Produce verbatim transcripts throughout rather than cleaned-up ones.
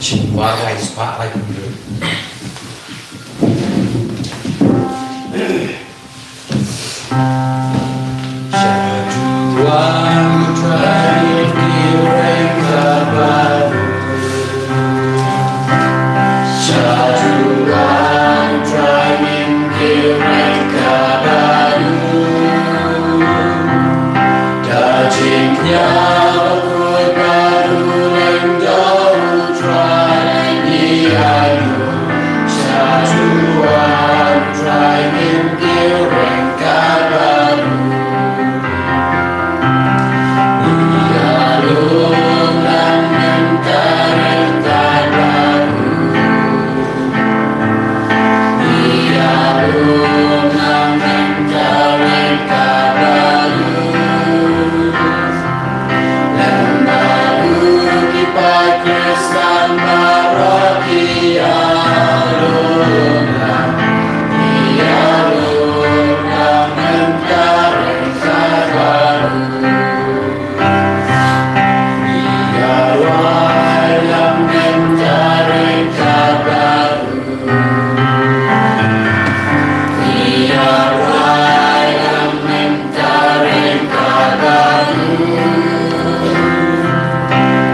Chim war lai spah lai pun. Sha Tuan u trai ki reng ka baru. Sha Tuan u trai ki reng ka baru. Da jingkñia bakhuid bad u lyngdoh u Trai ngi ainguh. Sha Tuan u Trai ngin kyreng ka baru. Ïa lum lang mynta reng ka baru. Ïa lum lang mynta reng ka baru. Lem bad u ki paid Khristan baroh ki ïa lum lang. Ïa lum lang mynta reng ka baru. Ïa rwai lang mynta reng ka baru. Ïa rwai lang mynta reng ka baru.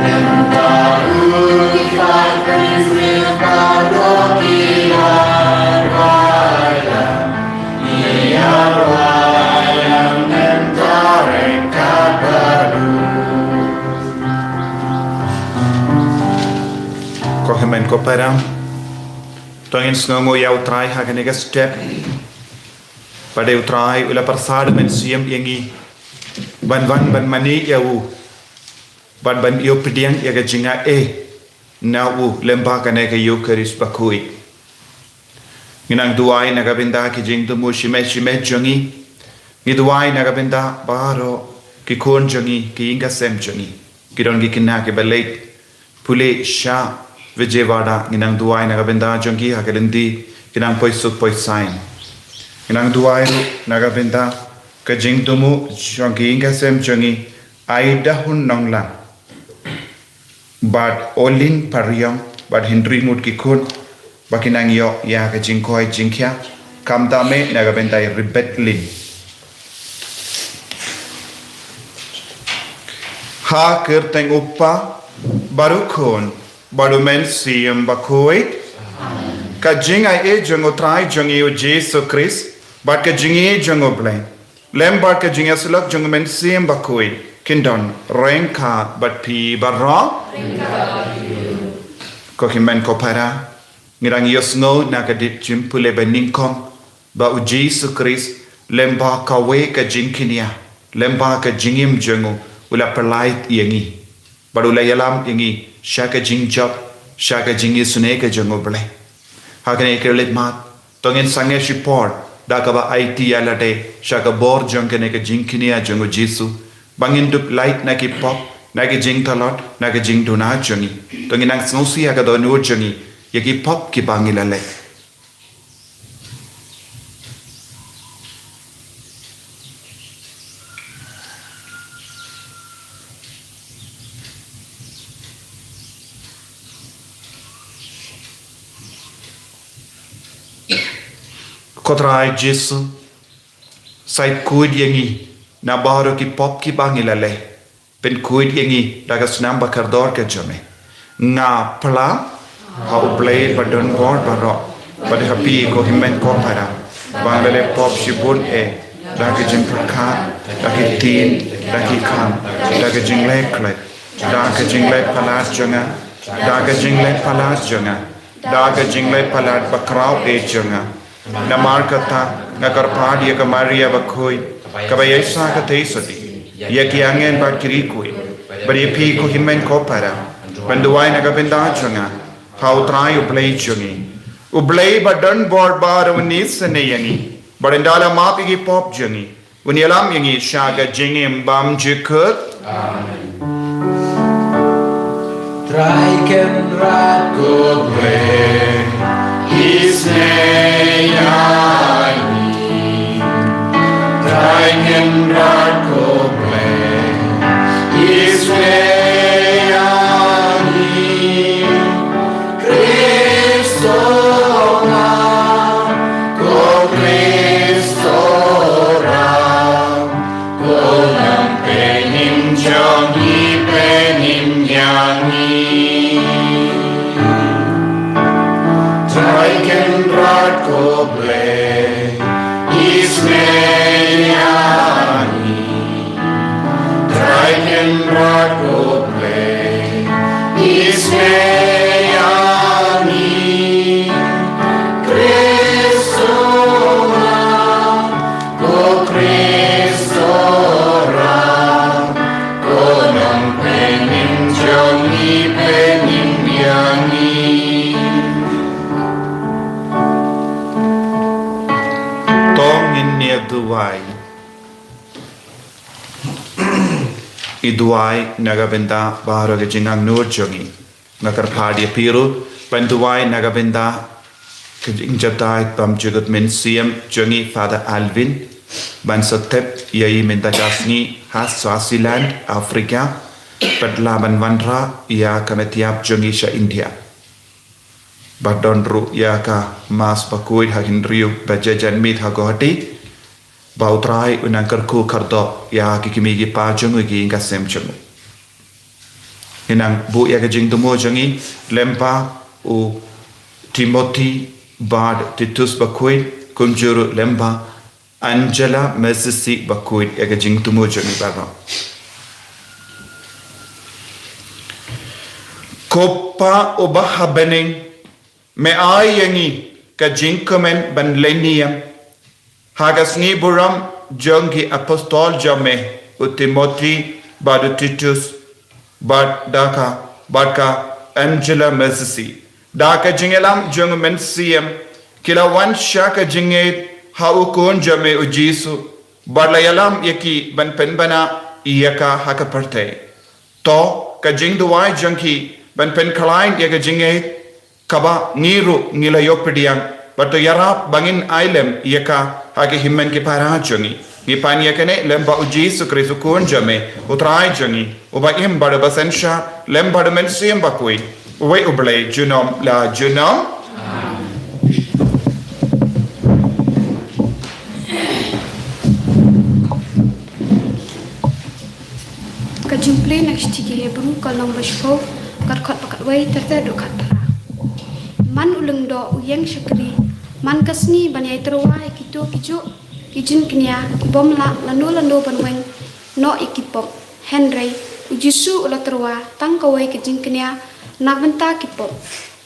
Lem bad u ki paid Khristan baroh ki ïa rwai lang. Ïa rwai lang mynta reng ka baru. Ko hynmen ko para, to ngin sngewnguh ïa u Trai ha kane ka step. Ba dei u Trai u la pyrsad mynsiem ïa ngi ban wan ban mane ïa u, ban ban ïoh pdiang ïa ka jingaiei na u lyngba kane ka Eukharist bakhuid. Ngi nang duwai na ka bynta ki jingthmu shimet shimet jong ngi. Ngi duwai na ka bynta baroh ki khun jong ngi, ki ïing ki sem jong ngi, ki don ki khynnah kiba leit pule sha Vijayawada. Ngi nang duwai na ka bynta jong ki ha ka lynti ki nang poi suk poi saiñ. Ngi nang duwai ruh na ka bynta ka jingthmu jong ki ïing ki sem jong ngi, Aidahun Nonglang bad Olin Pariong bad hynriew ngut ki khun, ba ki nang ïoh ïa ka jingkoit jingkhiah, khamtam eh na ka bynta i Ribetlin. Ha ka kyrteng u Kpa bad u Khun bad u Mynsiem Bakhuid. Ka jingaiei jong u Trai jong ngi u Jisu Khrist bad ka jingïeit jong u Blei lem bad ka jingïasyllok jong u Mynsiem Bakhuid kin don ryngkat bad phi baroh. Ko hynmen ko para, ngi dang ïohsngew na ka dei jingpule ba nyngkong ba u Jisu Khrist lem bad kawei ka jingkñia, lem bad ka jingim jong u, u la pynlait ïa ngi bad u la ïalam ïa ngi sha ka jingjop, sha ka jingisynei ka jong U Blei. Ha kane ka leit mat, to ngin sangeh shipor da kaba aiti ïa lade sha ka bor jong kane ka jingkñia jong U Jisu, ba ngin dup lait na ki pop, na ki jingtlot, na ki jingduna jong ngi. To ngin nang sngewsih ha ka dohnud jong ngi ïa ki pop kiba ngi la leh. Ko Trai Jisu, sa khuid ïa ngi na baroh ki pop kiba ngi la leh. Pynkhuid ïa ngi da ka snam ba kordor ka jong me. Nga phla ha U Blei ba don bor baroh, bad ha phi ko hynmen ko para, ba nga la leh pop shibun eh, da ka jingpyrkhat, da ka ktien, da ka kam, da ka jingleh khlaiñ, da ka jingleh palat jong nga, da ka jingleh palat jong nga, da ka jingleh palat bakhraw eh jong nga. Namar kata, nga kyrpad ïa ka Maria Bakhuid, kaba ïai sa ka theisotti ïa ki angel bad ki riewkhuid, bad ïa phi ko hynmen ko para, ban duwai na ka bynta jong nga ha U Trai U Blei jong ngi. U Blei ba don bor baroh un isynei ïa ngi, bad un da la map ïa ki pop jong ngi, un ïalam ïa ngi sha ka jingim bymjukut. Amen. Trai Kynrad ko Blei, isynei ïa ngi. Trai Kynrad ko Blei, isynei ïa ngi. Khrist Ram, ko Khrist Ram, ko Nongpynim jong ngi, pynim ïa ngi. Trai Kynrad ko Blei, isynei ïa ngi. Trai Kynrad ko Blei, isynei ïa ngi. Khrist Ram, ko Khrist Ram, ko Nongpynim jong ngi, pynim ïa ngi. To ngin ïa duwai. Ngi duwai na ka bynta baroh ka jingangnud jong ngi. Nga kyrpad ïa phi ruh ban duwai na ka bynta ka jingjahthait bymjukut mynsiem jong ngi Father Alvin, ban sa tep ïa i mynta ka sngi ha Swaziland, Africa, bad la ban wanrah ïa ka met ïap jong i sha India. Bad don ruh ïa ka Mass bakhuid ha hynriew baje janmiet ha Guwahati. Ba U Trai un nang kyrkhu kyrdoh ïa ki kmie ki kpa jong u, ki ïing ki sem jong u. Ngi nang buh ïa ka jingthmu jong ngi lyngba u Timothy bad Titus bakhuid, kumjuh ruh lyngba Angela Mesisi bakhuid, ïa ka jingthmu jong ngi baroh. Ko Pa uba ha bneng, me ai ïa ngi ka jingkmen ban leh niam ha ka sngi burom jong ki apostol jong me, u Timothy bad u Titus, bad da ka, bad ka Angela Mesisi. Da ka jingïalam jong u Mynsiem, ki la wan sha ka jingngeit ha u Khun jong me u Jisu, bad la ïalam ïa ki ban pynbna ïa ka ha ka pyrthei. To ka jingduwai jong ki ban pynkhlaiñ ïa ka jingngeit kaba ngi ruh ngi la ïoh pdiang, bad to ïarap ba ngin ai lem ïa ka ha ki hynmen ki para jong ngi. Ngi pan ïa kane lyngba u Jisu Khrist u Khun jong me, u Trai jong ngi, uba im bad uba synshar lem bad u Mynsiem Bakhuid, uwei U Blei junom la junom. Ka jingpule na ka shithi ki Hebru ka lynnong ba shiphew, ka dkhot ba khatwei ter ter haduh khatphra. Man u lyngdoh u ïeng shakri, man ka sngi ban ïai tyrwa ïa kito kijuh ki jingkñia ki bym lah lano lano ban weng noh ïa ki pop. Hynrei u Jisu u la tyrwa tang kawei ka jingkñia na ka bynta ki pop,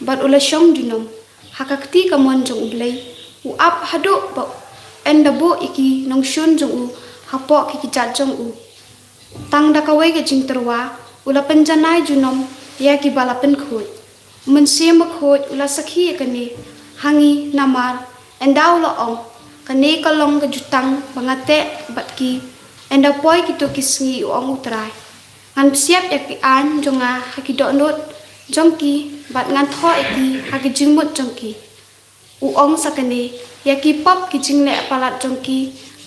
bad u la shong junom ha ka kti kamon jong U Blei, u ap haduh ba un da buh ïa ki nongshun jong u hapoh ki kjat jong u. Tang da kawei ka jingtyrwa u la pynjanai junom ïa kiba la pynkhuid. U Mynsiem Bakhuid u la sakhi ïa kane ha ngi, namar ynda u la ong, kane ka long ka jutang ba nga teh bad ki ynda poi kito ki sngi, u ong U Trai. Ngan psiap ïa ki aiñ jong nga ha ki dohnud jong ki, bad ngan thoh ïa ki ha ki jingmut jong ki. U ong sa kane, ïa ki pop ki jingleh palat jong ki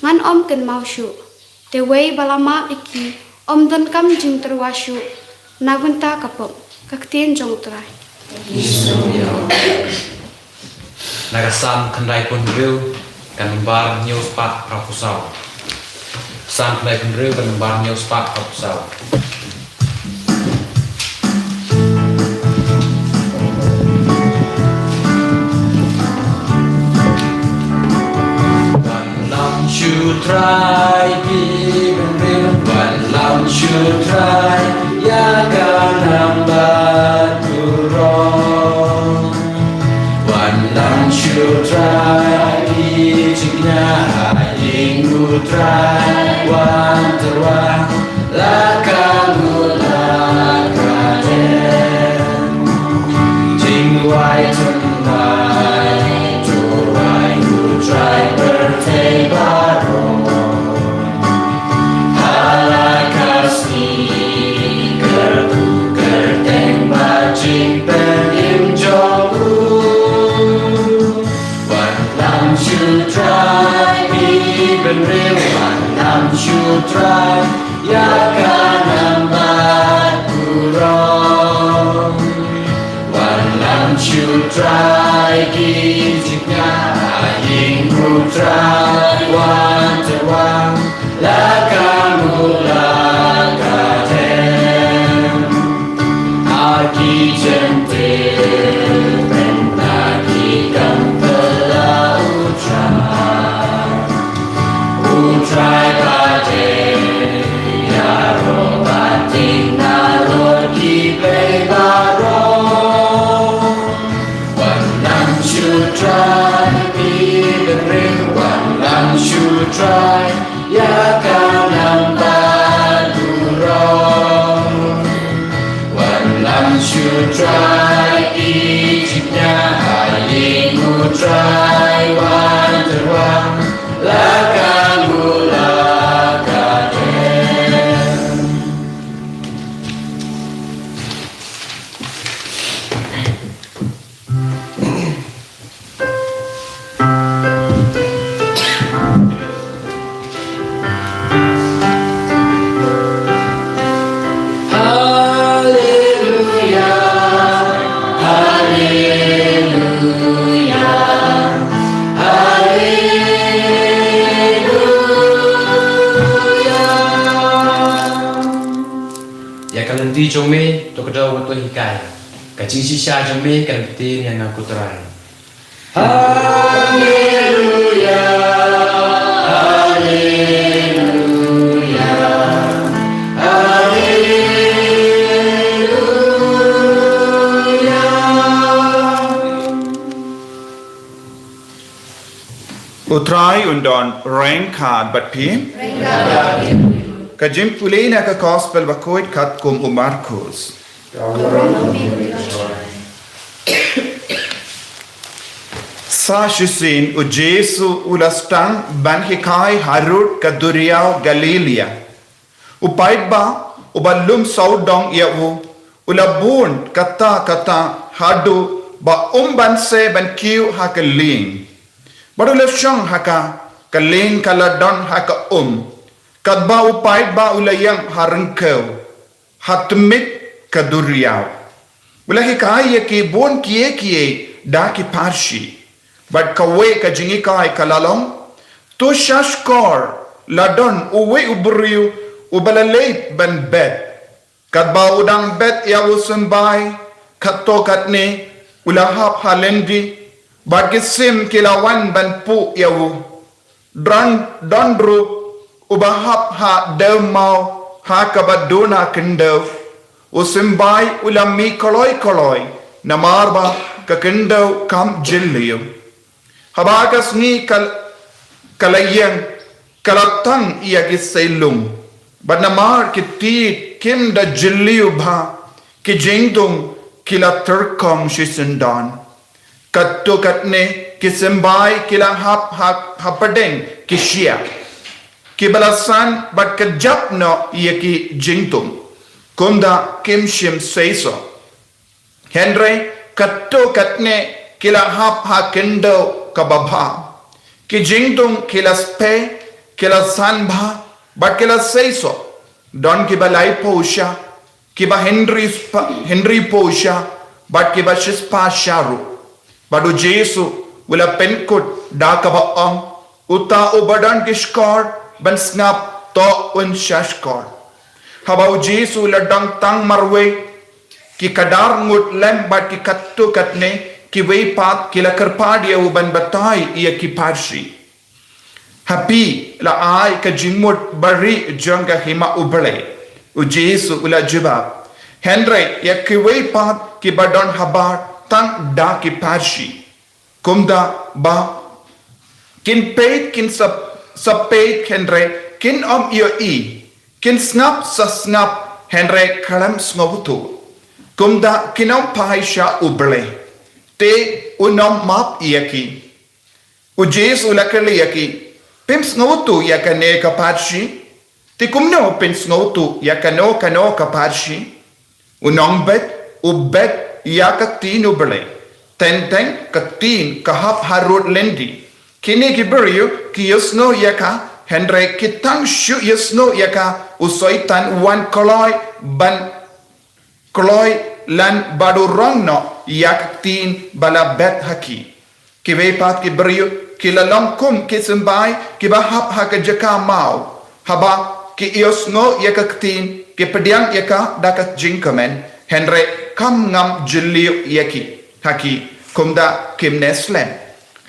ngan ym kynmaw shuh. Te uwei ba la map ïa ki ym donkam jingtyrwa shuh na ka bynta ka pop. Ka ktien jong U Trai. Na ka Salm khyndaiphew hynriew, ka nombar hynñiewspah phraphew saw. Salm khyndaiphew hynriew, ka nombar hynñiewspah phraphew saw. Wan lam sha U Trai, phi bynriew, wan lam sha U Trai ïa ka nambat burom. Wan lam sha U Trai, ki jingkñia ha ïing U Trai, wan tyrwa la ka nguh la ka dem. Jingduwai tynrai, duwai U Trai pyrthei baroh. Ha la ka sngi kyrkhu kyrteng bad jingpynim jong u. Wan lam sha U Trai, phi bynriew, wan lam sha U Trai ïa ka nambat burom. Wan lam sha U Trai, ki jingkñia ha ïing U Trai, wan tyrwa la ka nguh la ka dem. Ha ki jyntiew pynban ki kam pynlah U Trai. U Trai ba dei ïaroh ba tieng narod ki blei baroh. Wan lam sha U Trai, phi bynriew, wan lam sha U Trai ïa ka nambat burom. Wan lam sha U Trai, ki jingkñia ha ïing U Trai, wan tyrwa la ka nguh la ka dem. Haleluya, haleluya, haleluya. Ïa ka lynti jong me to kdew bad to hikai. Ka jingshisha jong me kan ktien ïa nga ko Trai. Haleluya, haleluya, haleluya. U Trai un don ryngkat bad phi. Ka jingpule na ka Gospel bakhuid katkum u Markus. Sa shisien u Jisu u la sdang ban hikai harud ka duriaw Galilaia. U paidbah uba lum sawdong ïa u, u la bun katta katta haduh ba um banse ban kiew ha ka lieng. Bad u la shong ha ka, ka lieng ka la don ha ka um. Katba u paidbah u la ïeng ha ryngkew, ha tmit ka duriaw. U la hikai ïa ki bun kiei kiei da ki pharshi. Bad kawei ka jinghikai ka la long, to shahshkor la don uwei u briew uba la leit ban bet. Katba u dang bet ïa u symbai, katto katne u la hap ha lynti, bad ki sim ki la wan ban puh ïa u. Don, don ruh uba hap ha dew maw ha kaba duna khyndew. U symbai u la mih kloi kloi, namar ba ka khyndew kam jylliew. Haba ka sngi ka, ka la ïeng, ka la tang ïa ki seilung. Bad namar ki tied kim da jylliew bha, Ki jingdung ki la tyrkhong shisyndon. Katto katne ki symbai ki la hap ha, hapdeng ki shyiap. Kiba la san bad kjap noh ïa ki jingdung. Kumta kim shym seisoh. Hynrei katto katne ki la hap ha khyndew kaba bha. Ki jingdung ki la spei, ki la san bha, bad ki la seisoh. Don kiba laiphew sha, kiba hynriew spa, hynriewphew sha, bad kiba shispah sha ruh. Bad u Jisu u la pynkut da kaba ong, uta uba don ki shkor ban sngap to un shah shkor. Haba u Jisu u la don tang marwei, ki khadar ngut lem bad ki katto katne kiwei pat ki la kyrpad ïa u ban batai ïa ki pharshi. Ha phi la ai ka jingmut barieh jong ka hima U Blei, u Jisu u la jubab. Hynrei ïa kiwei pat kiba don habar tang da ki pharshi. Kumta ba kin peit kin sa, sa peit hynrei kin ym ïohi, kin sngap sa sngap hynrei khlem sngewthuh. Kumta kin ym phai sha U Blei. Te un ym map ïa ki. U Jisu u la kylli ïa ki, phim sngewthuh ïa kane ka pharshi? Te kumno phin sngewthuh ïa kano kano ka pharshi? U nongbet u bet ïa ka ktien U Blei. Teng teng ka ktien ka hap harud lynti. Kine ki briew ki ïohsngew ïa ka, hynrei ki tang shu ïohsngew ïa ka, u Soitan u wan kloi ban kloi lan bad u rong noh ïa ka ktien ba la bet ha ki. Kiwei pat ki briew ki la long kum ki symbai kiba hap ha ka jaka maw. Haba ki ïohsngew ïa ka ktien, ki pdiang ïa ka da ka jingkmen, hynrei kam ngam jylliew ïa ki, ha ki, kumta kim neh slem.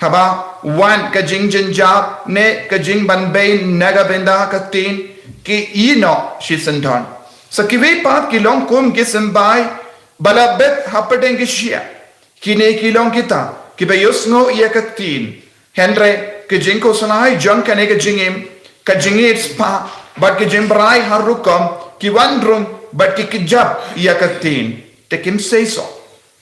Haba wan ka jingjynjar ne ka jingbanbeiñ na ka bynta ka ktien, ki ïehnoh shisyndon. Sa kiwei pat ki long kum ki symbai ba la bet hapdeng ki shyiap. Kine ki long kita kiba ïohsngew ïa ka ktien, hynrei ka jingkhuslai jong kane ka jingim, ka jingïeit spah bad ka jingbrai ha rukom, ki wan rung bad ki kjap ïa ka ktien, te kim seisoh.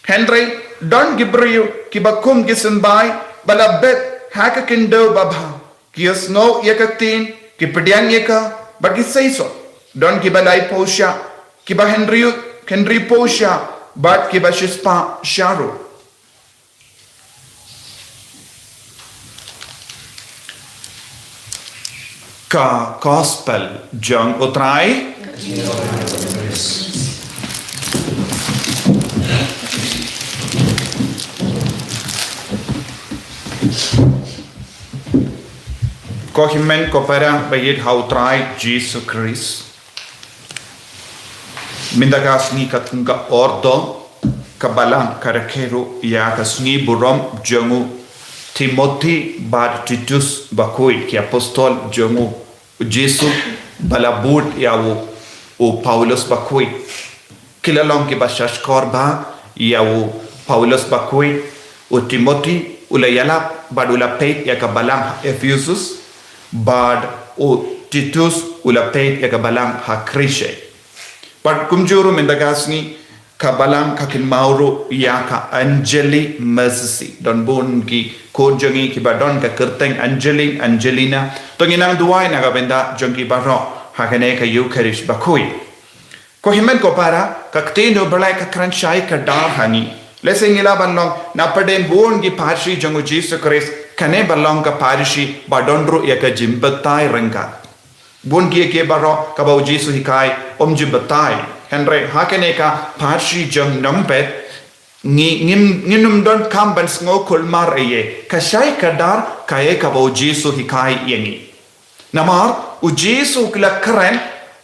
Hynrei don ki briew kiba kum ki symbai ba la bet ha ka khyndew ba bha. Ki ïohsngew ïa ka ktien, ki pdiang ïa ka, bad ki seisoh. Don kiba laiphew sha, kiba hynriew, hynriewphew sha, bad kiba shispah sha ruh. Ka Gospel jong U Trai. Ko hynmen ko para ba ïeit ha U Trai Jisu Khrist. Mynta ka sngi ka tnga ordo ka balang ka rakhe ruh ïa ka sngi burom jong u Timothi bad Titus bakhuid, ki apostol jong u Jisu ba la bud ïa u, u Paulus bakhuid. Ki la long kiba shahshkor bha ïa u Paulus bakhuid. U Timothi u la ïalap bad u la peit ïa ka balang ha Ephesus, bad u Titus u la peit ïa ka balang ha Gresha. Bad kumjuh ruh mynta ka sngi ka balang ka kynmaw ruh ïa ka Anjali Mercy. Don bun ki khun jong ngi kiba don ka kyrteng Anjali, Angelina. To ngin nang duwai na ka bynta jong ki baroh ha kane ka Eucharist bakhuid. Ko hynmen ko para, ka ktien U Blei ka kren shai kdar ha ngi. Lehse ngi lah ban long na pdeng bun ki pharshi jong u Jisu Khrist, kane ba long ka pharshi ba don ruh ïa ka jingbatai ryngkat. Bun ki, ki baroh kaba u Jisu hikai, ym ju batai. Hynrei ha kane ka pharshi jong nongbet, ngi, ngim, ngim donkam ban sngew kulmar ei ei. Ka shai kdar kaei kaba u Jisu hikai ïa ngi. Namar u Jisu u la kren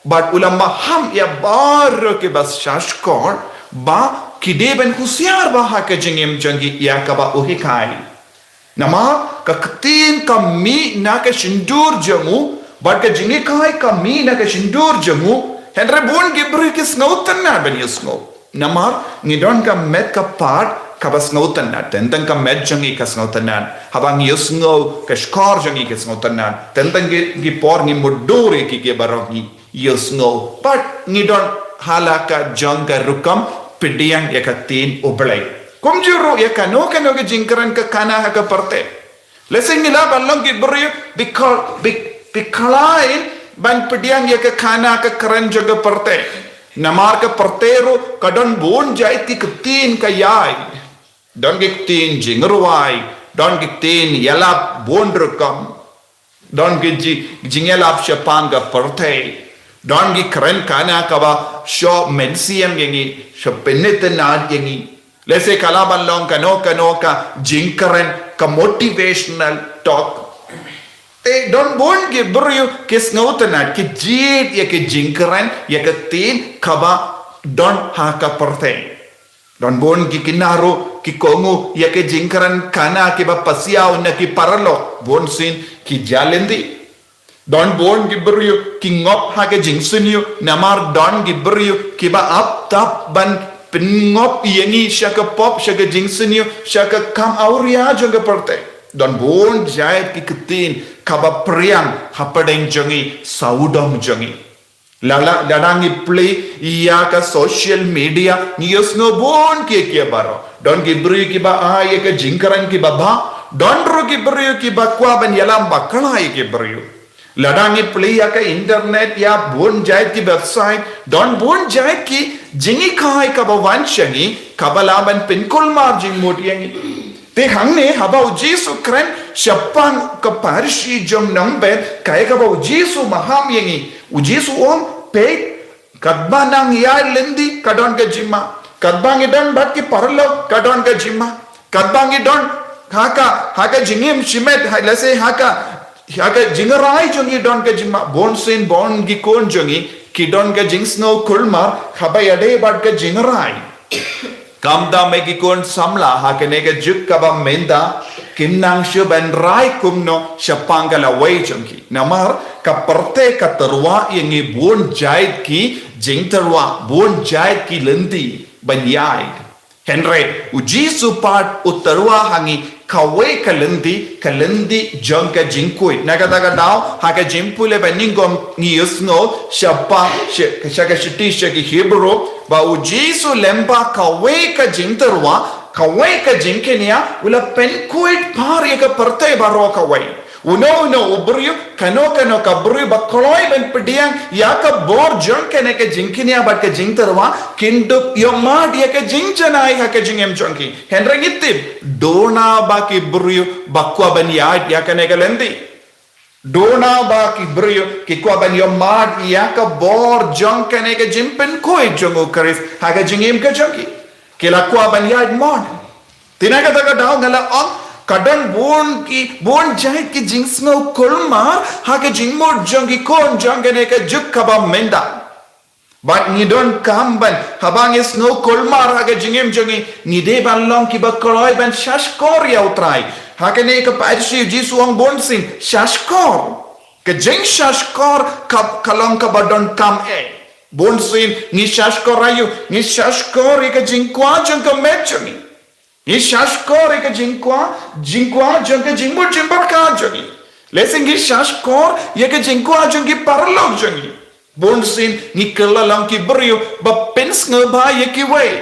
bad u la maham ïa baroh kiba shahshkor ba ki dei ban husiar bha ha ka jingim jong ki ïa kaba u hikai. Namar ka ktien ka mih na ka shyntur jong u, bad ka jinghikai ka mih na ka shyntur jong u, hynrei bun ki briew ki sngewtynnad ban ïohsngew. Namar ngi don ka met ka phad kaba sngewtynnad, teng teng ka met jong ngi ka sngewtynnad, haba ngi ïohsngew ka shkor jong ngi ka sngewtynnad, teng teng ki, ki por ngi mutdur ïa ki, ki baroh ngi ïohsngew. Bad ngi don ha la ka jong ka rukom pdiang ïa ka ktien U Blei. Kumjuh ruh ïa kano kano ka jingkren ka khana ha ka pyrthei. Lehse ngi lah ban long ki briew ba khlaiñ ban pdiang ïa ka khana ka kren jong ka pyrthei. Namar ka pyrthei ruh ka don bun jait ki ktien ka ïaid. Don ki ktien jingrwai, don ki ktien ïalap bun rukom. Don ki jingïalap shaphang ka pyrthei. Don ki kren khana kaba shu mynsiem ïa ngi, shu pynitynnad ïa ngi. Lehse ka lah ban long kano kano ka jingkren ka motivational talk. Te don bun ki briew ki sngewtynnad ki jied ïa ki jingkren ïa ka ktien kaba don ha ka pyrthei. Don bun ki kynnoh ruh ki kohnguh ïa ki jingkren khana kiba pasiaw na ki paralok, bunsien ki jia lynti. Don bun ki briew ki ngop ha ki jingsniew, namar don ki briew kiba ap tap ban pynngop ïa ngi sha ka pop, sha ka jingsniew, sha ka kam awria jong ka pyrthei. Don bun jait ki ktien kaba pdiang hapdeng jong ngi, sawdong jong ngi. Lada ngi plie ïa ka social media, ngi ïohsngew bun ki, ki baroh. Don ki briew kiba ai ïa ka jingkren kiba bha, don ruh ki briew kiba kwah ban ïalam bakla ïa ki briew. Lada ngi plie ïa ka internet, ïa bun jait ki website, don bun jait ki jinghikai kaba wan sha ngi, kaba lah ban pynkulmar jingmut ïa ngi. Te hangne haba U Jisu kren shaphang ka pharshi jong nongbet, kaei kaba U Jisu maham ïa ngi. U Jisu u ong, peit, katba nang ïaid lynti ka don ka jingma. Katba ngi don bad ki paralok ka don ka jingma. Katba ngi don ha ka, ha ka jingim shimet, ha, lehse ha ka, ha ka jingrai jong ngi don ka jingma. Bunsien bun ki khun jong ngi ki don ka jingsngew kulmar haba ïadei bad ka jingrai. Kumta me ki khun samla, ha kane ka juk kaba mynta, kim nang shuh ban rai kumno shaphang ka lawei jong ki. Namar ka pyrthei ka tyrwa ïa ngi bun jait ki jingtyrwa, bun jait ki lynti ban ïaid. Hynrei U Jisu pat u tyrwa ha ngi kawei ka lynti, ka lynti jong ka jingkhuid. Na kata ka daw, ha ka jingpule ba nyngkong ngi ïohsngew shaphang, sha, sha ka shithi sha ki Hebru, ba U Jisu lyngba kawei ka jingtyrwa, kawei ka jingkñia, u la pynkhuid phar ïa ka pyrthei baroh kawei. Uno uno u briew, kano kano ka briew ba kloi ban pdiang ïa ka bor jong kane ka jingkñia bad ka jingtyrwa, kin dup ïohmad ïa ka jingjanai ha ka jingim jong ki. Hynrei ngi tip, duna ba ki briew ba kwah ban ïaid ïa kane ka lynti. Duna ba ki briew ki kwah ban ïohmad ïa ka bor jong kane ka jingpynkhuid jong U Khrist ha ka jingim ka jong ki, ki la kwah ban ïaid mon. Te na kata ka daw nga la ong, ka don bun ki, bun jait ki jingsngew kulmar ha ka jingmut jong ki khun jong kane ka juk kaba mynta. Bad ngi donkam ban, haba ngi sngew kulmar ha ka jingim jong ngi, ngi dei ban long kiba kloi ban shahshkor ïa U Trai. Ha kane ka pharshi U Jisu u ong bunsien, shahshkor. Ka jingshahshkor ka, ka long kaba donkam eh. Bunsien ngi shahshkor aïu, ngi shahshkor ïa ka jingkwah jong ka met jong ngi. Ngi shahshkor ïa ka jingkwah, jingkwah jong ka jingmut jingpyrkhat jong ngi. Lehse ngi shahshkor ïa ka jingkwah jong ki paralok jong ngi. Bunsien ngi kylla long ki briew ba pynsngewbha ïa kiwei.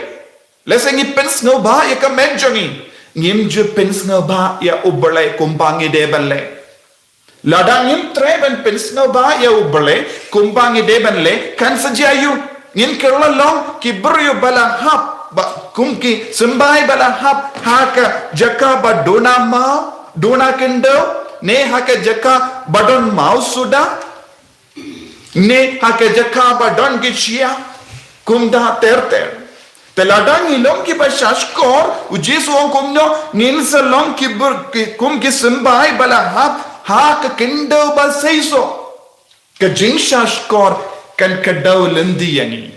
Lehse ngi pynsngewbha ïa ka met jong ngi. Ngim ju pynsngewbha ïa U Blei kumba ngi dei ban leh. Lada ngim treh ban pynsngewbha ïa U Blei kumba ngi dei ban leh, kan sa jia aïu? Ngin kylla long ki briew ba la hap, ba kum ki symbai ba la hap ha ka jaka ba duna maw, duna khyndew, ne ha ka jaka ba don maw suda, ne ha ka jaka ba don ki shyiap, kumta ter ter. Te lada ngi long kiba shahshkor, U Jisu u ong kumno, ngin sa long ki br-, ki, kum ki symbai ba la hap ha ka khyndew ba seisoh. Ka jingshahshkor kan kdew lynti ïa ngi.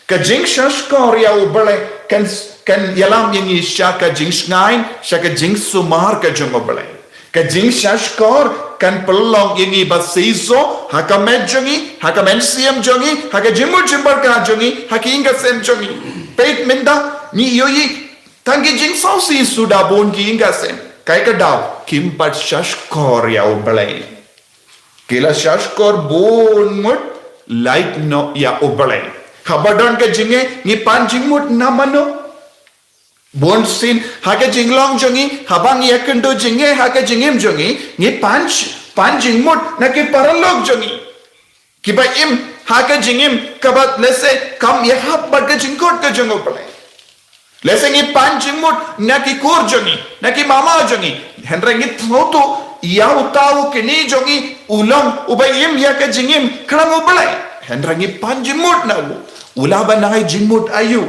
Ka jingshahshkor ïa U Blei kan, kan ïalam ïa ngi sha ka jingshngaiñ, sha ka jingsumar ka jong U Blei. Ka jingshahshkor kan pynlong ïa ngi ba seisoh ha ka met jong ngi, ha ka mynsiem jong ngi, ha ka jingmut jingpyrkhat jong ngi, ha ki ïing ka sem jong ngi. Peit mynta ngi ïohi tang ki jingsngewsih suda bun ki ïing ka sem. Kaei ka daw? Kim pat shahshkor ïa U Blei. Ki la shahshkor bun ngut, lait noh ïa U Blei. Kaba don ka jingeh, ngi pan jingmut na mano? Bun sien, ha ka jinglong jong ngi, haba ngi ïakynduh jingeh ha ka jingim jong ngi, ngi pan, pan jingmut na ki paralok jong ngi. Kiba im ha ka jingim kaba lehse kam ïahap bad ka jingkut ka jong U Blei. Lehse ngi pan jingmut na ki kur jong ngi, na ki mama jong ngi. Hynrei ngi tharai ïa uta u kmie jong ngi u long uba im ïa ka jingim khlem U Blei. Hynrei ngi pan jingmut na u. U lah ban ai jingmut aïu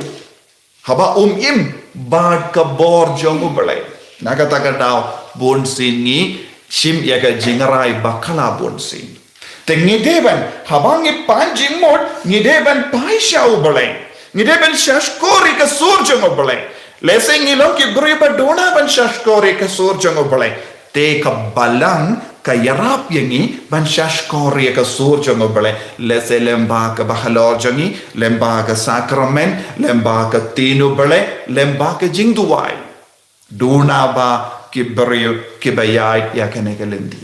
haba um im bad ka bor jong U Blei? Na kata ka daw bun sien ngi shim ïa ka jingrai bakla bun sien. Te ngi dei ban, haba ngi pan jingmut, ngi dei ban pan sha U Blei. Ngi dei ban shahshkor ïa ka sur jong U Blei. Lehse ngi long ki briew ba duna ban shahshkor ïa ka sur jong U Blei. Te ka Balang ka ïarap ïa ngi ban shahshkor ïa ka sur jong U Blei. Lehse lyngba kaba halor jong ngi, lyngba ka sakramen, lyngba ka ktien U Blei, lyngba ka jingduwai. Duna ba ki briew kiba ïaid ïa kane ka lynti.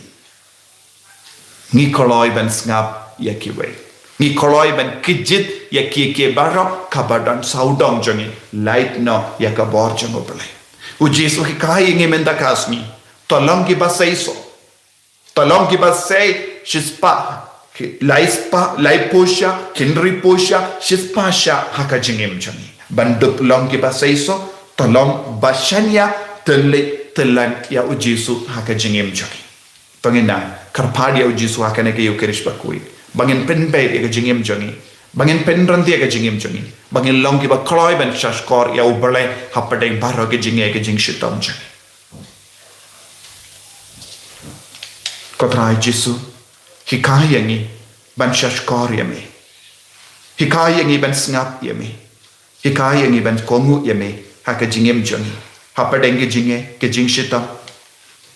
Ngi kloi ban sngap ïa kiwei. Ngi kloi ban kjit ïa kiei kiei baroh kaba don sawdong jong ngi. Lait noh ïa ka bor jong U Blei. U Jisu u hikai ïa ngi mynta ka sngi. To long kiba seisoh. To long kiba sei shispah, ki-, lai spah, laiphew shah, hynriewphew shah, shispah shah ha ka jingim jong ngi. Ban dup long kiba seisoh, to long ba shaniah, tylli tyllan ïa U Jisu ha ka jingim jong ngi. To ngin nang kyrpad ïa U Jisu ha kane ka Ïukharist bakhuid. Ba ngin pynbeit ïa ka jingim jong ngi. Ba ngin pynryntih ïa ka jingim jong ngi. Ba ngin long kiba kloi ban shahshkor ïa U Blei hapdeng baroh ka jingeh ka jingshitom jong ngi. Ko Trai Jisu, hikai ïa ngi ban shahshkor ïa me. Hikai ïa ngi ban sngap ïa me. Hikai ïa ngi ban kohnguh ïa me ha ka jingim jong ngi. Hapdeng ka jingeh, ka jingshitom.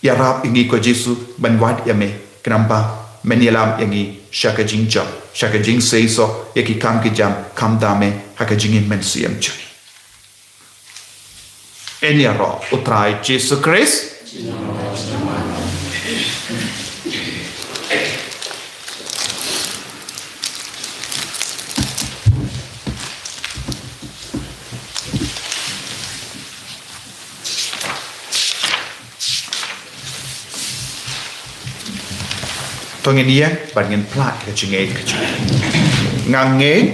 Ïarap ïa ngi ko Jisu ban wad ïa me. Khnang ba men ïalam ïa ngi sha ka jingjop, sha ka jingseisoh ïa ki kam ki jam, khamtam eh ha ka jingim mynsiem jong ngi. Ngin ïaroh. U Trai Jisu Khrist. To ngin ïeng bad ngin pynlait ka jingngeit ka jong ngi. Nga ngeit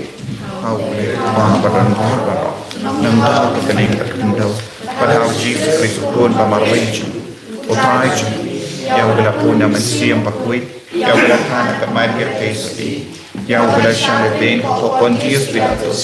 ha U Blei Uba badonbor baroh, nangta ha U Trai Khyndew, bad ha U Jisu Khrist U Khun ba marwei jong U Trai jong ngi, ïa uba la bun na Mynsiem Bakhuid, ïa uba la kha na ka Maria Theisotti, ïa uba la shah lehbeiñ ha u Pontius Pilatus,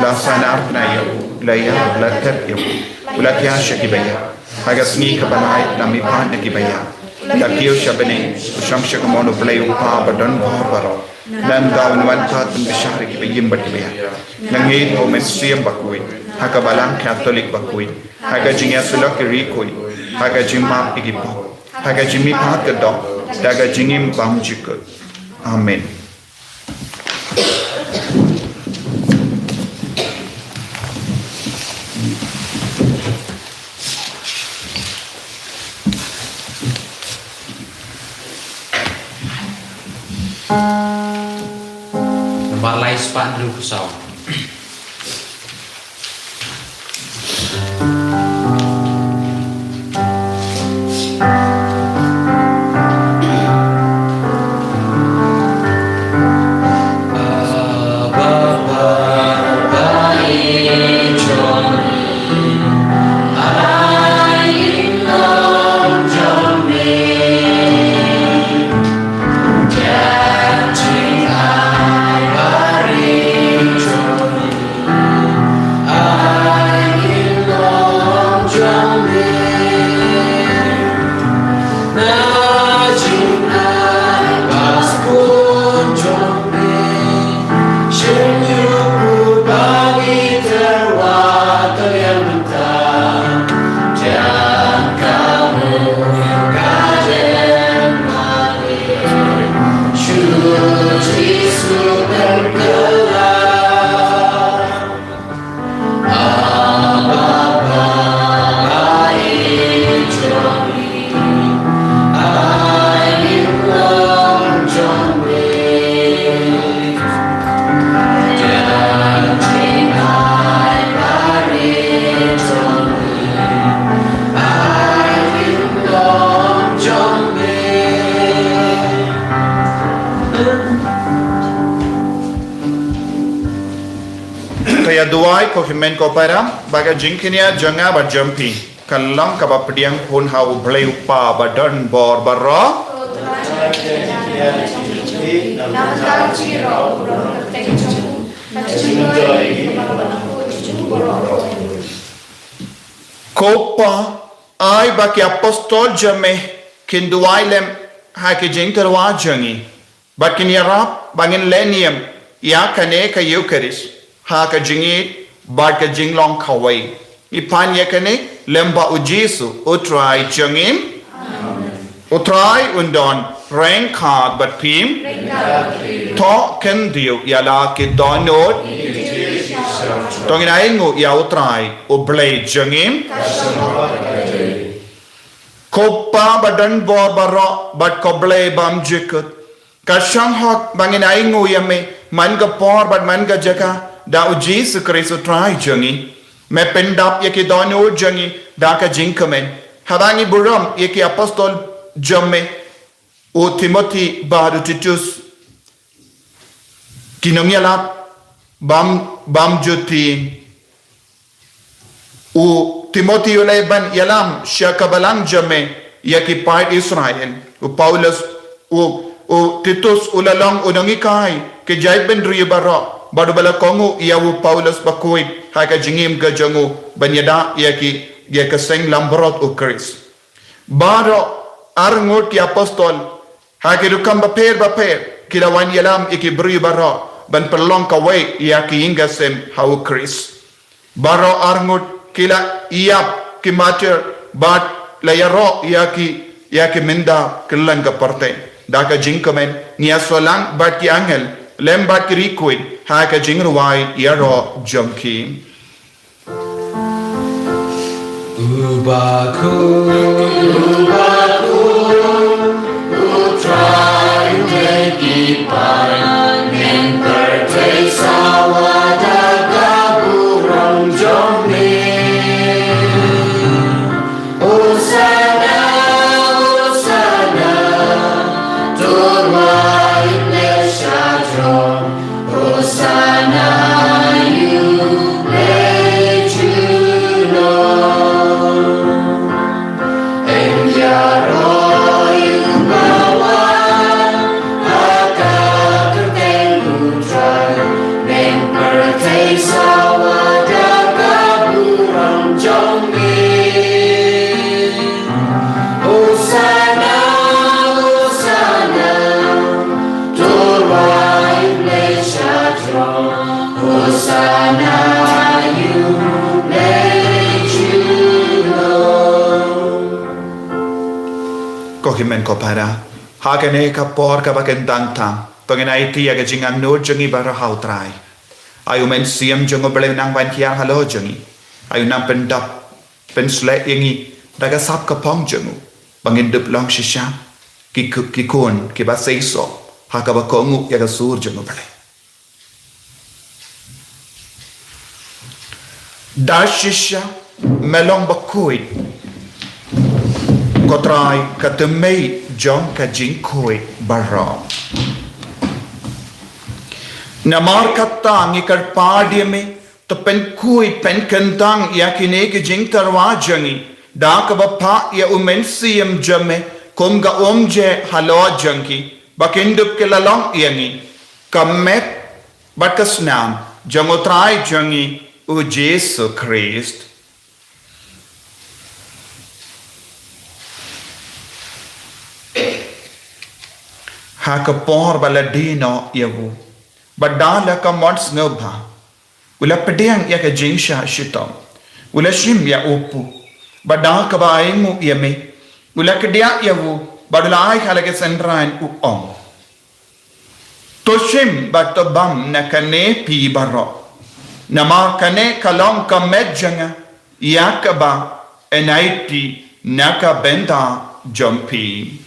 la sahnarphna ïa u, la ïap, la klet ïa u, u la thiah sha ki ba ïap. Ha ka sngi kaba lai la mihpat na ki ba ïap, la kiew sha bneng, u shong sha ka mon U Blei U Kpa badonbor baroh. Nangta un wan pat ban bishar ïa ki ba im bad ki ba ïap. Nga ngeit ha U Mynsiem Bakhuid, ha ka Balang Katholik bakhuid, ha ka jingïasyllok ki riewkhuid, ha ka jingmap ïa ki pop, ha ka jingmihpat ka doh, da ka jingim bymjukut. Amen. Nambar lai spah hynriewphew saw. Ka ïa duwai ko hynmen ko para, ba ka jingkñia jong nga bad jong phi ka long kaba pdiang hun ha U Blei U Kpa badonbor baroh. Ko Kpa, ai ba ki apostol jong me kin duwai lem ha ki jingtyrwa jong ngi. Bad kin ïarap ba ngin leh niam ïa kane ka Eucharist ha ka jingïeit bad ka jinglong kawei. Ngi pan ïa kane lem bad U Jisu U Trai jong ngi. U Trai un don ryngkat bad phi. To khyndiat ïa la ki dohnud. To ngin ainguh ïa U Trai U Blei jong ngi. Ko Kpa badonbor baroh bad ko Blei bymjukut. Ka shong hok ba ngin ainguh ïa me man ka por bad man ka jaka da U Jisu Khrist U Trai jong ngi. Me pyndap ïa ki dohnud jong ngi da ka jingkmen. Haba ngi burom ïa ki apostol jong me, U Timothi bad U Titus, ki nongïalap bym, bymjukut. U Timothi u la ban ïalam sha ka balang jong me ïa ki paid Israel. U Paulus, u, U Titus u la long u nonghikai ki jaitbynriew baroh, bad uba la kohnguh ïa U Paulus bakhuid ha ka jingim ka jong u ban ïada ïa ki, ïa ka seng langbrot U Khrist. Baroh arngut ki apostol ha ki rukom bapher bapher ki la wan ïalam ïa ki briew baroh ban pynlong kawei ïa ki ïing ki sem ha U Khrist. Baroh arngut ki la ïap ki martir bad la ïaroh ïa ki, ïa ki mynta kylleng ka pyrthei. Da ka jingkmen ngi ïasoh lang bad ki angel lem bad ki riewkhuid ha ka jingrwai ïaroh jong ki. Uba khuid, uba khuid, U Trai u dei ki paid, men pyrthei sawa da ka burom jong me. Hosanna, Hosanna, to U Blei sha throne. Hosanna ïa U Blei junom. Ïaroh ïa uba wan ha ka kyrteng U Trai. Men pyrthei sawa da ka burom jong me. Hosanna, Hosanna, to U Blei sha throne. Hosanna ïa U Blei junom. Ko hynmen ko para, ha kane ka por kaba kyntang tam, to ngin aiti ïa ka jingangnud jong ngi baroh ha U Trai. Ai U Mynsiem jong U Blei un nang ban hiar halor jong ngi. Ai un nang pyndap, pynsleh ïa ngi da ka sap ka phong jong U, ba ngin dup long shisha ki, ki khun kiba seisoh ha kaba kohnguh ïa ka sur jong U Blei. Da shisha me long bakhuid, ko Trai, ka tymmen jong ka jingkhuid baroh. Namar kata ngi kyrpad ïa me, to pynkhuid pynkyntang ïa kine ki jingtyrwa jong ngi da kaba phah ïa U Mynsiem jong me kum ka umjer halor jong ki, ba kin dup ki la long ïa ngi ka met bad ka snam jong U Trai jong ngi U Jisu Khrist. Ha ka por ba la die noh ïa u, bad da la ka mon sngewbha, u la pdiang ïa ka jingshah shitom, u la shim ïa u pu, bad da kaba ainguh ïa me, u la kdiah ïa u, bad u la ai ha la ki synran, u ong: To shim bad to bam na kane phi baroh, namar kane ka long ka met jong nga, ïa kaba yn aiti na ka bynta jong phi.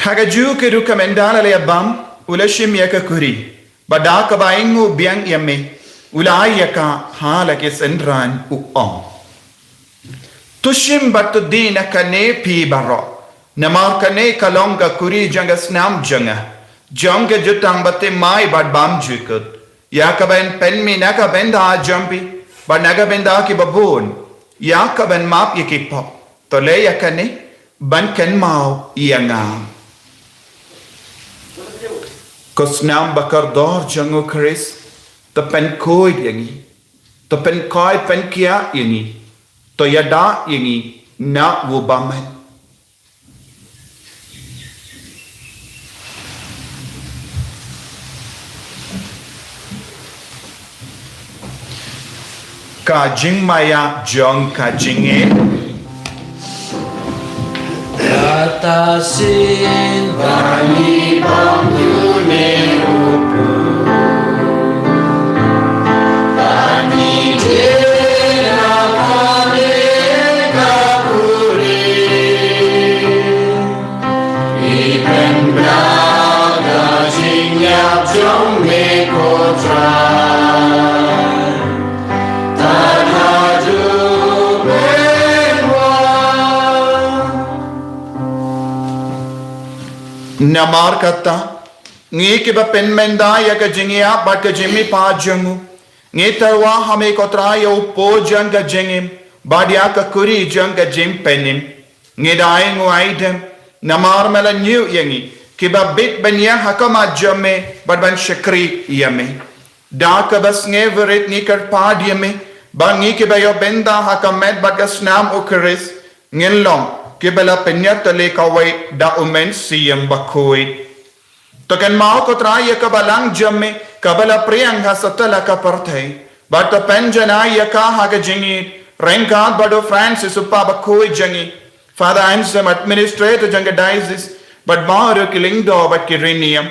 Ha kajuh ka rukom ynda la ïa bam, u la shim ïa ka kuri, Bad da kaba ainguh biang ïa me, u la ai ïa ka ha la ki synran, u ong: To shim bad to die na kane phi baroh, namar kane ka long ka kuri jong ka snam jong nga, jong ka jutang bathymmai bad bymjukut, ïa kaban pynmih na ka bynta jong phi bad na ka bynta kiba bun, ïa kaban map ïa ki pop. To leh ïa kane ban kynmaw ïa nga. Ko snam ba kordor jong u Khrist, to pynkhuid ïa ngi, to pynkhuid pynkhiah ïa ngi, to ïada ïa ngi na u bymman. Ka jingmaïa jong ka jingim. Kata sien ba ngi bam ïa une u briew, ba ngi die na kane ka kuri. Ngi pynbna ka jingïap jong me ko Trai, tad haduh pynwan. Namar kata, ngi kiba pynmynta ïa ka jingïap bad ka jingmihpat jong u, ngi tyrwa ha me ko Trai ïa u pud jong ka jingim bad ïa ka kuri jong ka jingpynim. Ngi da ainguh aidem namar me la ñiew ïa ngi kiba bit ban ïeng ha khmat jong me bad ban shakri ïa me. Da kaba sngewrit ngi kyrpad ïa me ba ngi kiba ïoh bynta ha ka met bad ka snam u Khrist ngin long kiba la pynïatylli kawei da u Mynsiem Bakhuid. To kynmaw ko Trai ïa ka balang jong me kaba la pdiang ha satlak ka pyrthei, bad to pynjanai ïa ka ha ka jingïeit ryngkat bad u Francis u kpa bakhuid jong ngi, Father Anselm administrator jong ka diocese, bad baroh ki lyngdoh bad ki riewniam.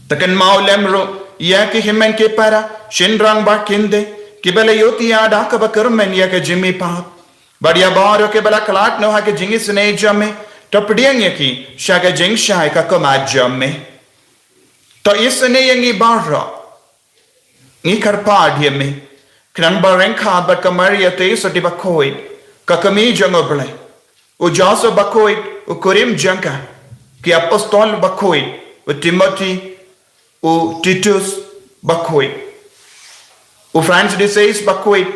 To kynmaw lem ruh ïa ki hynmen ki para, shynrang bad kynthei kiba la ïohthiah da kaba kyrmen ïa ka jingmihpat. Bad ïa baroh kiba la khlad noh ha ka jingisynei jong me, to pdiang ïa ki sha ka jingshai ka khmat jong me. To isynei ïa ngi baroh. Ngi kyrpad ïa me khnang ba ryngkat bad ka Maria Theisotti bakhuid, ka kmie jong u Blei, u Joseph bakhuid, u kurim jong ka, ki apostol bakhuid, u Timothy, u Titus bakhuid, u Francis de Sales bakhuid,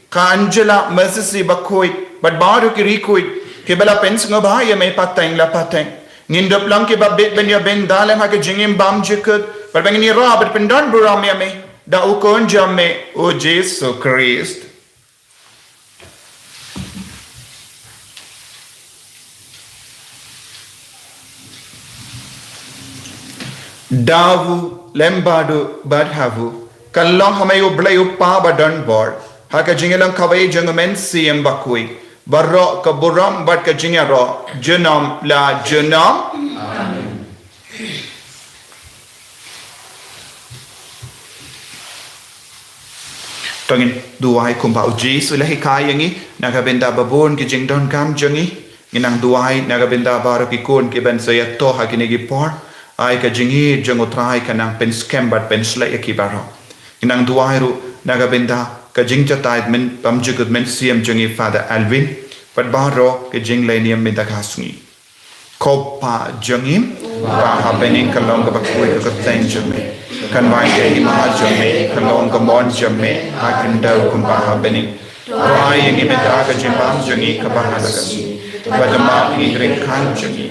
ka Angela Mercy bakhuid, bad baroh ki riewkhuid kiba la pynsngewbha ïa me pateng la pateng. Ngin dup long kiba bit ban ïoh bynta lem ha ka jingim bymjukut, bad ba ngin ïarap bad pyndonburom ïa me da u Khun jong me u Jisu Khrist. Da u lem bad u bad ha u, kan long ha me U Blei U Kpa badonbor, ha ka jingïalang kawei jong u Mynsiem Bakhuid, baroh ka burom bad ka jingïaroh junom la junom. To ngin duwai kumba u Jisu u la hikai ïa ngi, na ka bynta ba bun ki jingdonkam jong ngi. Ngin nang duwai na ka bynta baroh ki khun kiban sa ïathuh ha kine ki por. Ai ka jingïeit jong u Trai kan nang pynskhem bad pynshlei ïa ki baroh. Ngin nang duwai ruh na ka bynta ka jingjatai bymjukut mynsiem jong ngi Father Alvin, bad baroh ki jingleit niam mynta ka sngi. Ko Kpa jong ngi uba ha bneng, ka long kaba khuid ka kyrteng jong me. Kan wan ka hima jong me, kan long ka mon jong me ha khyndew kumba ha bneng. To ai ïa ngi mynta ka jingbam jong ngi kaba ha ka sngi. Bad to map ïa ngi ki ryngkat jong ngi,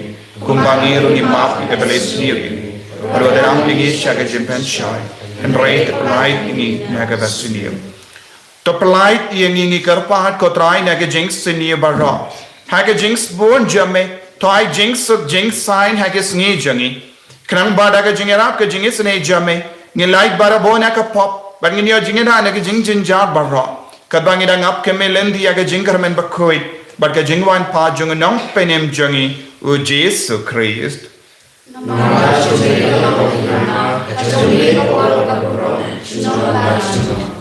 kumba ngi ruh ngi map ïa kiba leh sniew ïa ngi. Bad wat ïalam ïa ngi sha ka jingpynshai, hynrei to pyllait ïa ngi na kaba sniew. To pyllait ïa ngi, ngi kyrpad ko Trai, na ka jingsniew baroh. Ha ka jingsbun jong me to ai jingsuk jingsaiñ ha ka sngi jong ngi. Khnang ba da ka jingïarap ka jingisynei jong me ngin lait barabor na ka pop bad ngin ïoh jingïada na ka jingjynjar baroh, katba ngi dang ap kmie lynti ïa ka jingkyrmen bakhuid bad ka jingwan pat jong u Nongpynim jong ngi, u Jisu Khrist.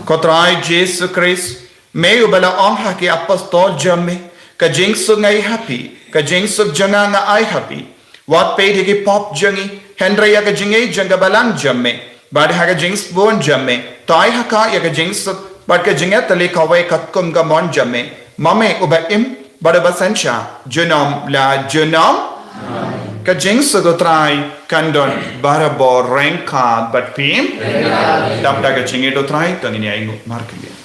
Ko Trai Jisu Khrist, me uba la ong ha ki apostol jong me, ka jingsuk nga ai ha phi, ka jingsuk jong nga nga ai ha phi. Wat peit ïa ki pop jong ngi, hynrei ïa ka jingïeit jong ka balang jong me bad ha ka jingsbun jong me. Tai ha ka ïa ka jingsuk bad ka jingïatylli kawei katkum ka mon jong me. Ma me uba im bad uba synshar junom la junom. Ka jingsuk U Trai kan don barabor ryngkat bad phi. Dap da ka jingïeit U Trai to ngin ïa ainguh markylliang.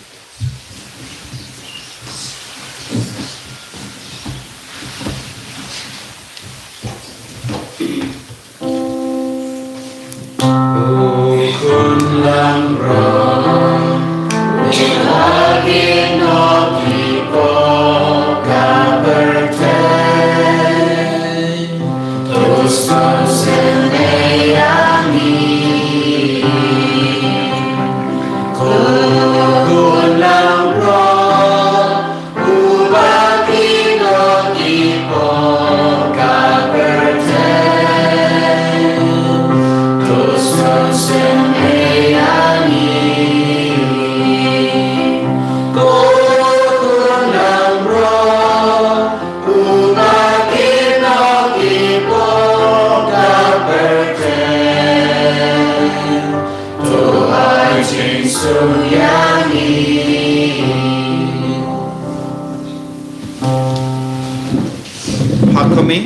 Ha khmih,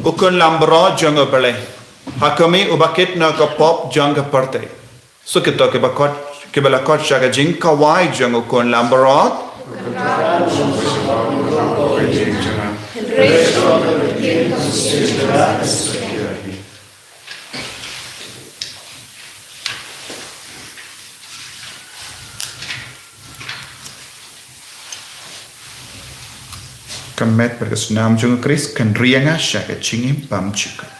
u khun langbrot jong U Blei. Ha khmih, uba kit na ka pop jong ka pyrthei. Suk ito kiba kot, kiba la kot sha ka jingkawei jong u khun langbrot. Ka met bad ka snam jong u Khrist kan ri ïa nga sha ka jingim bymjukut.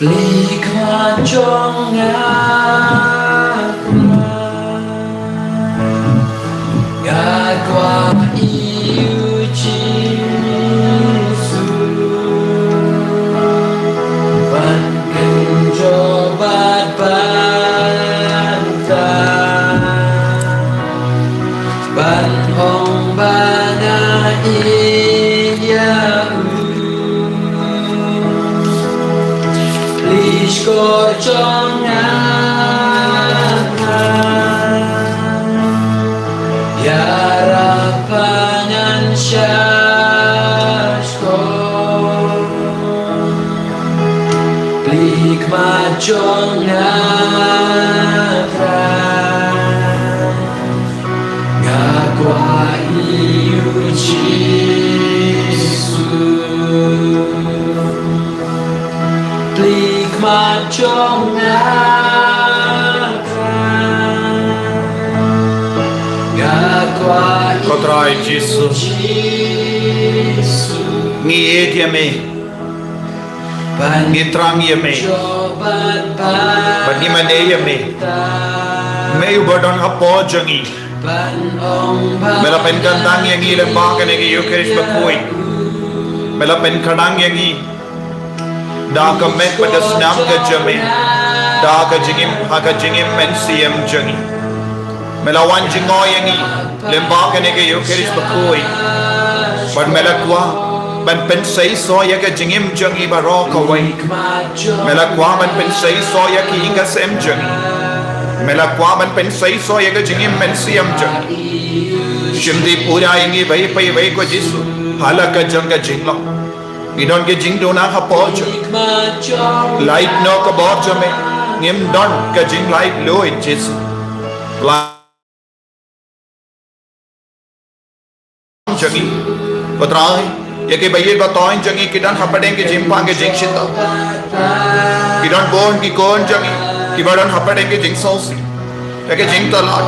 Pli khmat jong nga, nga kwah ïa u Jisu ban kynjoh bad ban tang, ban ong ba nga ïeit ïa u. Pli shkor jong nga, ïarap ha ngan sha shkor. Pli khmat Jong nga, nga kwah ïa u Jisu. Plie khmat jong nga, nga kwah ïa u Jisu. Ko Trai Jisu, ngi ïeit ïa me. Ngi thrang ïa me. Bad ngi mane ïa me. Me uba don hapoh jong ngi. Me la pynkyntang ïa ngi lyngba kane ka Ïukharist bakhuid. Me la pynkyntang ïa ngi da ka met bad ka snam ka jong me, da ka jingim, ha ka jingim mynsiem jong ngi. Me la wan jngoh ïa ngi lyngba kane ka Ïukharist bakhuid. Bad me la kwah ban pynseisoh ïa ka jingim jong ngi baroh kawei. Me la kwah ban pynseisoh ïa ki ïing ka sem jong ngi. Me la kwah ban pynseisoh ïa ka jingim mynsiem jong ngi. Shim dih pura ïa ngi iwei pa iwei ko Jisu, ha la ka jong ka jinglong. Ngi don ka jingduna hapoh jong ngi. Lait noh ka bor jong me. Ngim don ka jinglait luid Jisu. Lait jong ngi. Ko Trai, ïa kiba ïeit ba thoh jong ngi ki don hapdeng ka jingpang ka jingshit. Ki don bun ki khun jong ngi kiba don hapdeng ka jingsngewsih. Ha ka jingtalak.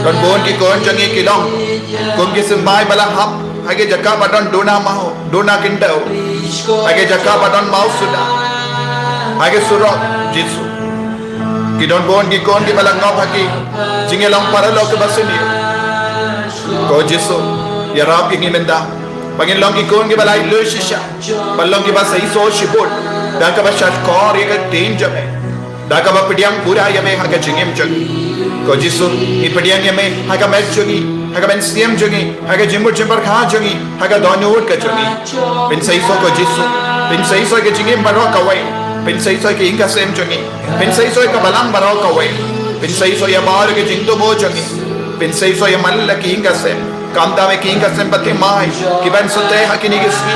Don bun ki khun jong ngi ki long kum ki symbai ba la hap ha ka jaka ba don duna maw, duna khyndew. Ha ka jaka ba don maw suda. Ha ka surok Jisu. Ki don bun ki khun kiba la ngop ha ki jingïalong paralok kiba sniew. Ko Jisu, ïarap ïa ngi mynta ba ngin long ki khun kiba lait luid shisha, ba long kiba seisoh shibun da kaba shahshkor ïa ka ktien jong me. Da kaba pdiang pura ïa me ha ka jingim jong ngi. Ko Jisu, ngi pdiang ïa me ha ka met jong ngi, ha ka mynsiem jong ngi, ha ka jingmut jingpyrkhat jong ngi, ha ka dohnud ka jong ngi. Pynseisoh ko Jisu. Pynseisoh ka jingim baroh kawei. Pynseisoh ka ïing ka sem jong ngi. Pynseisoh ka balang baroh kawei. Pynseisoh ïa baroh ka jingthmu jong ngi. Pynseisoh ïa man la ka ïing ka sem. Khamtam ïa ki ïing ka sem ba thymmai kiban sngewthuh ha kine ki sngi.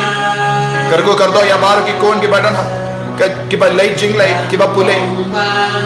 Kyrkhu kyrdoh ïa baroh ki khun kiba don ha ka, kiba leit jingleit, kiba pule.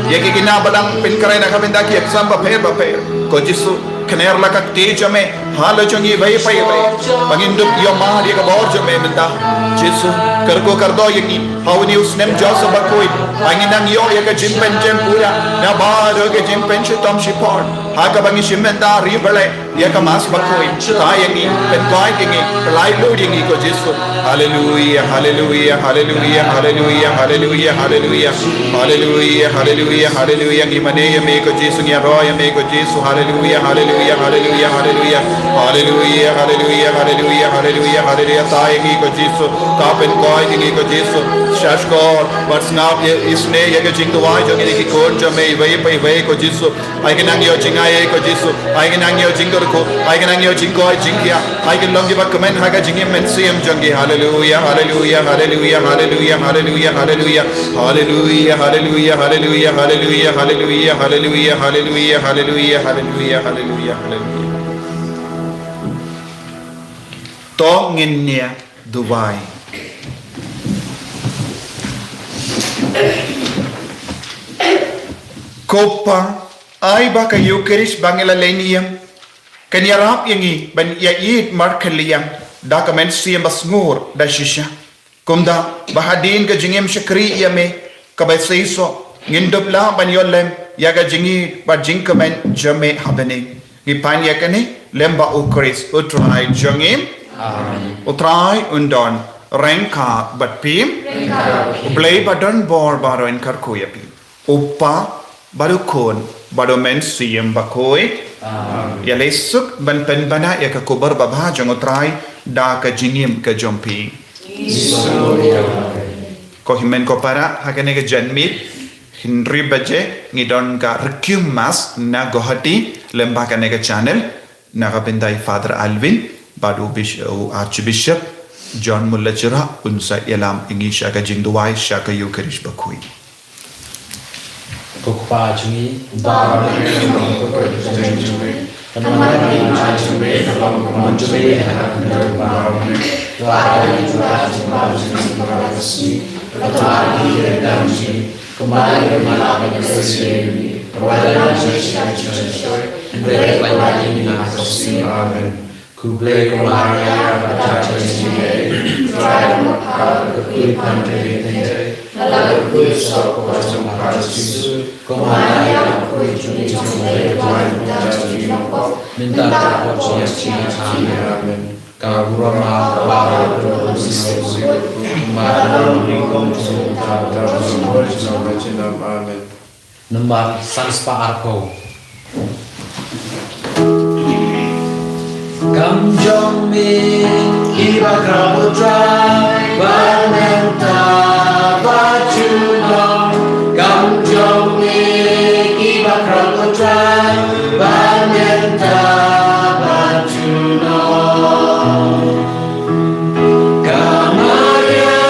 Ïa ki khynnah ba dang pynkhreh na ka bynta ki exam bapher bapher. Ko Jisu, kner la ka kti jong me ha la jong ngi iwei pa iwei. Ba ngin dup ïohmad ïa ka bor jong me mynta. Jisu, kyrkhu kyrdoh ïa ngi ha une u snem Joseph bakhuid. Ba ngin nang ïoh ïa ka jingpynjem pura na baroh ka jingpynshitom shipor. Ha kaba ngi shim bynta ri bale ïa ka Mass bakhuid. Thaw ïa ngi, pynkoit ïa ngi, pynlait luid ïa ngi ko Jisu. Haleluia, haleluia, haleluia, haleluia, haleluia, haleluia. Haleluia, haleluia, haleluia. Ngi mane ïa me ko Jisu, ngi ïaroh ïa me ko Jisu. Haleluia, haleluia, haleluia, haleluia. Haleluia, haleluia, haleluia, haleluia, haleluia. Thaw ïa ngi ko Jisu. Thaw pynkoit ïa ngi ko Jisu. Shahshkor bad sngap ïa, isynei ïa ka jingduwai jong ngi ki khun jong me iwei pa iwei ko Jisu. Ai ka nang ïoh jingaiei ko Jisu. Ai ka nang ïoh jingkyrkhu. Ai ka nang ïoh jingkoit jingkhiah. Ai ka long kiba kmen ha ka jingim mynsiem jong ki. Haleluia, haleluia, haleluia, haleluia, haleluia, haleluia. Haleluia, haleluia, haleluia, haleluia, haleluia, haleluia, haleluia, haleluia, haleluia, haleluia, haleluia. To ngin ïa duwai. Ko Pa, ai ba ka Ïukharist ba ngi la leh niam kan ïarap ïa ngi ban ïa ïeit markylliang da ka mynsiem ba sngur da shisha. Kumta ba hadien ka jingim shakri ïa me kaba seisoh, ngin dup lah ban ïoh lem ïa ka jingïeit bad jingkmen jong me ha bneng. Ngi pan ïa kane lem bad U Khrist U Trai jong ngi. Amen. U Trai un don ryngkat bad phi. Ryngkat bad phi. U Blei ba don bor baroh un kyrkhu ïa phi. U Pa bad U Khun bad U Mynsiem Bakhuid. Amen. Ïa leh suk ban pynbna ïa ka khubor babha jong U Trai da ka jingim ka jong phi. Ko hynmen ko para, ha kane ka janmiet hynriew baje ngi don ka Requiem Mass na Guwahati lem bad kane ka channel. Na ka bynta i Father Alvin bad u Bish-, u Archbishop John Mullajira un sa ïalam ïa ngi sha ka jingduwai sha ka Ïukharist Bakhuid. Ko Kpa jong ngi, ba Amen. Khublei ko Maria, ka dap jingïeit, Trai, ka khuid phan ïa phi, la khuid sha ka kpoh jong ka Jisu. Ko Maria, khuid jong ngi jong ka dohnud, mynta ka por jong ka jingïap. Amen. Ka burom, ka bor, ka jingkyrkhu, ka Amen. Namar san spah arphew. Kam jong me kiba khraw, Trai, ba mynta bad junom. Kam jong me kiba khraw, Trai, ba mynta bad junom. Ka Maria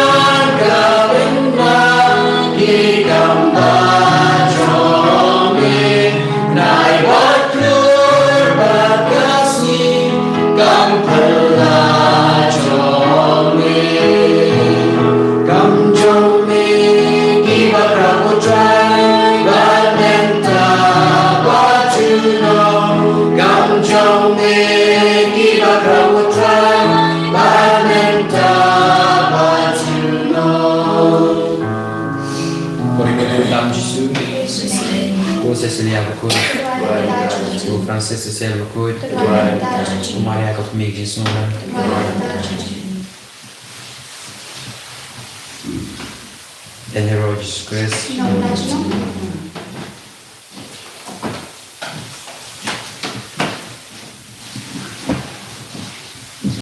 ka bynta ki kam ba jong me, nai bad klur bad ka sngi kam pynlah jong me. Kam jong me kiba khraw, Trai, ba mynta bad junom. Kam jong me kiba khraw, Trai, ba mynta bad junom. Ko Ribot Tam Jisu, ko Cecilia Bakhuid, ko Francis Xavier Bakhuid, ko Maria ka Kmie ka Jingsngewlem, Daniel Roy Jesus Christ,